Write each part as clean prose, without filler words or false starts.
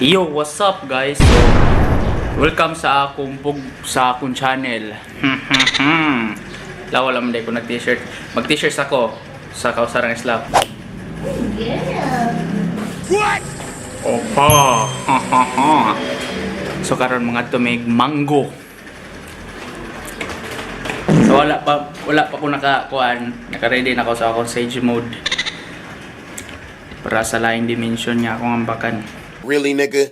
Yo, what's up, guys? So, welcome sa akong channel. Lawa lang ko nag t-shirt. Mag t-shirt ako sa Kausarang Isla. Yeah. Opa. So karon mga tumig mango. So wala pa ko nakakuan, naka-ready na ako sa akong sage mode. Para sa laing dimension nga akong ambakan. Really, nigga?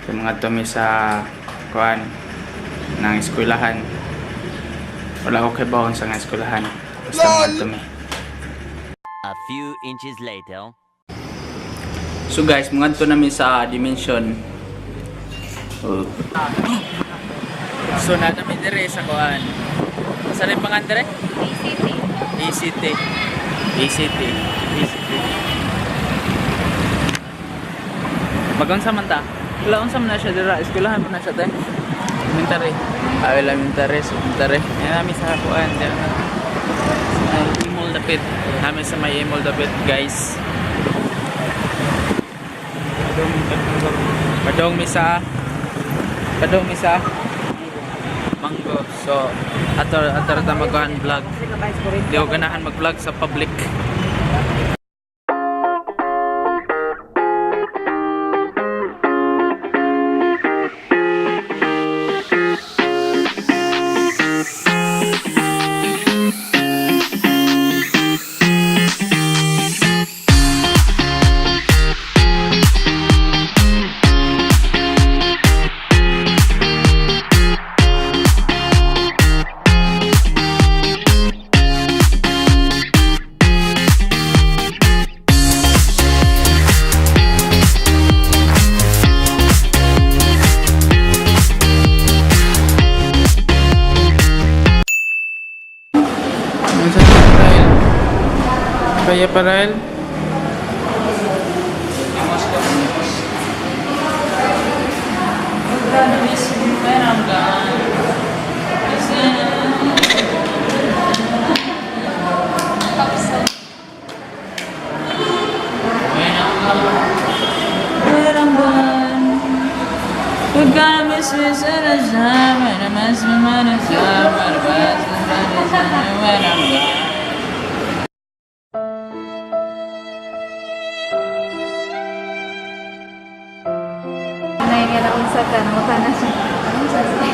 Yung mga tumi sa kuan ng eskwelahan. Wala ko kay baon sa nga eskwelahan. Basta mga tumi. A few inches later. So guys, mga to namin sa dimension. Oh. So na namin dire sa kuan. Sa rin pangan dire? ACT. ACT. ACT. ACT. Magunsa man ta? Wala unsa man na siya dira, eskwelahan pa na siya te. Elementary. Ah, elementary, so elementary. Yan namin sa kuan, dyan na. Sa may Imol Dapit. Namin sa may Imol Dapit, guys. Padong mi sa Padong mi sa Mango. So, ato ato ra ta magkuhan vlog. Di ko ganahan mag-vlog sa public. Ano sa Rael? Kaya pa, Rael? Nay nga na unsa ka, namutan na siya. Unsa siya?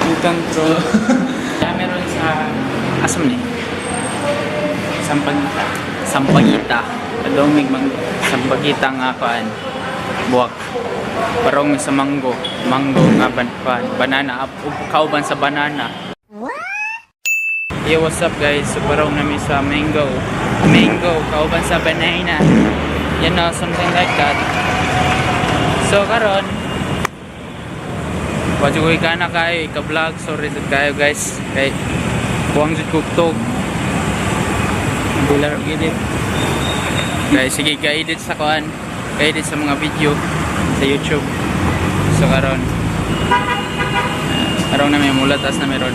Utang bro. Kaya meron sa asam ni? Sampagita. Sampagita. Padong mig mang sampagita nga kuan. Buwak. Parong sa mango. Mango nga ban kuan. Banana kauban sa banana. Yo, what's up, guys? So parong nami sa mango. Mango kauban sa banana. You know, something like that. So karon Wadyo ko na kayo, ika-vlog. Sorry jud kayo, guys. Kay kuwang jud kog tog. Bular og edit. Guys, sige ka-edit sa kuan. Ka-edit sa mga video sa YouTube. So karon karon na may mulatas na meron.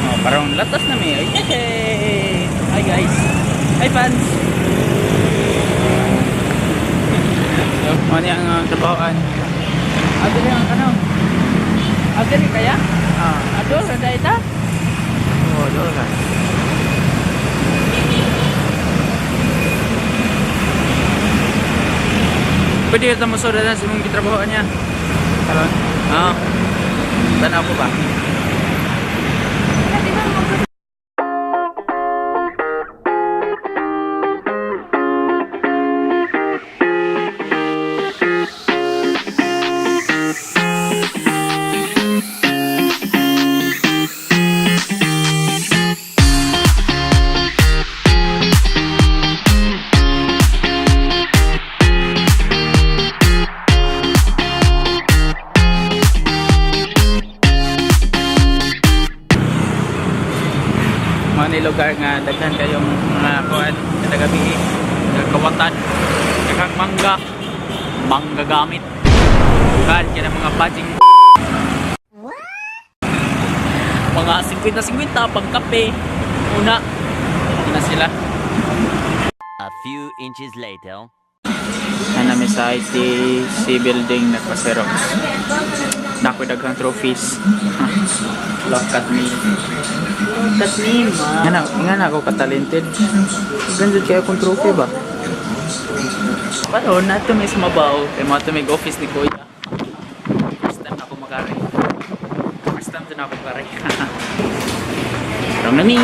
Oh, parang latas na may. Ay, yay! Hi, guys. Hi, fans. So, ano ang trabahoan? Ato ang ano? Ato ni kaya? Ah. Ato ra ita? Oo, doon ka. Pwede ka mo na sa imong gitrabahoan niya. Karon? Ah. Tanaw ko ba? Mga ni lugar nga daghan kayong mga kuan kada gabi kawatan, daghang mangga, mangga gamit kan kaya mga pajing mga 50-50 pang kape una na sila. sila. A few inches later. Na namin sa ITC building, nagpa-xerox. Nakoy daghang trophies. Look at me. Look at me, ma. Nga na ako ka-talented. Ganyan kaya akong trophy ba? Pero nato may sumabaw. Kaya mga tumig office ni Kuya. First time na ako makari. First time din ako makari. Parang na mi.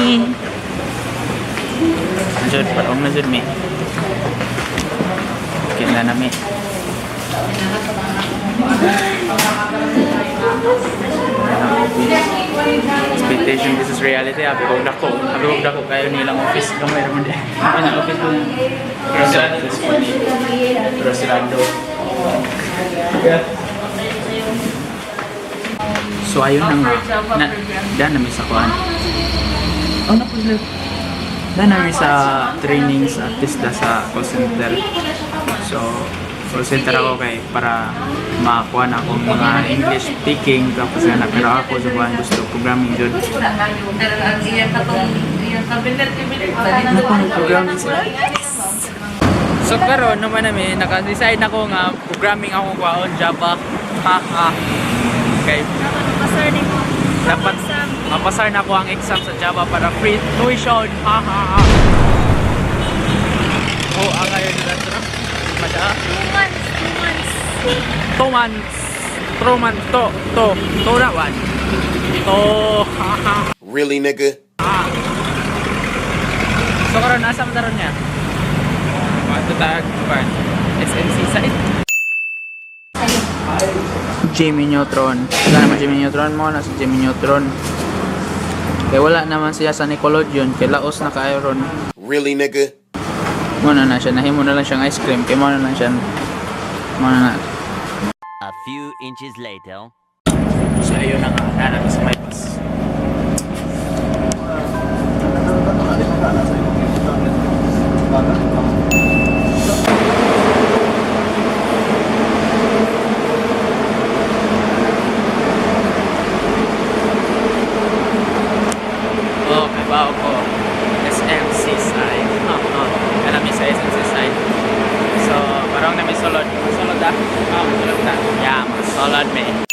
Anjud, parang na jud mi. Okay na na mi. Expectation versus reality. Abi ko dako. Abi ko dako kayo nilang office gamay ra man di. Ano office ko. Pero sila Pero sila do. So ayun na nga. Na, daan namin sa kuan. Oh, na po sila. Daan namin sa training sa artista sa call center. So, call center ako kay para makakuha na akong mga English speaking tapos nga na pero ako sa kuan gusto programming jud. Ang iyang katong iyang cabinet cabinet. Programming sila. So karon naman nami naka-decide na ko nga programming akong kuhaon Java. Ha ha. Okay. Pasar ni mo. Dapat mapasar na ako ang exam sa Java para free tuition. Ha ha ha. Oh, ang ngayon nila ito na. Mada. 2 months, 2 months. 2 months. 2 months. To, to, to na one. To, ha ha. Really, nigga? So karon asa man taron niya? Mga tag pan. SMC site. Jimmy Neutron. Wala naman Jimmy Neutron mo, nasa Jimmy Neutron. Kaya wala naman siya sa Nickelodeon, kay laos na kaayo ron. Really, nigga? Muna na siya, nahimo na lang siyang ice cream, kay muna na lang siya. Muna na. A few inches later. So ayun na nga, nanami sa may bus. Oh, may bao ko. SMC side. Oh. Alam niyo sa SMC side. So, parang na may sulod. Sulod ah. Oh, sulod na. Yeah, masulod me.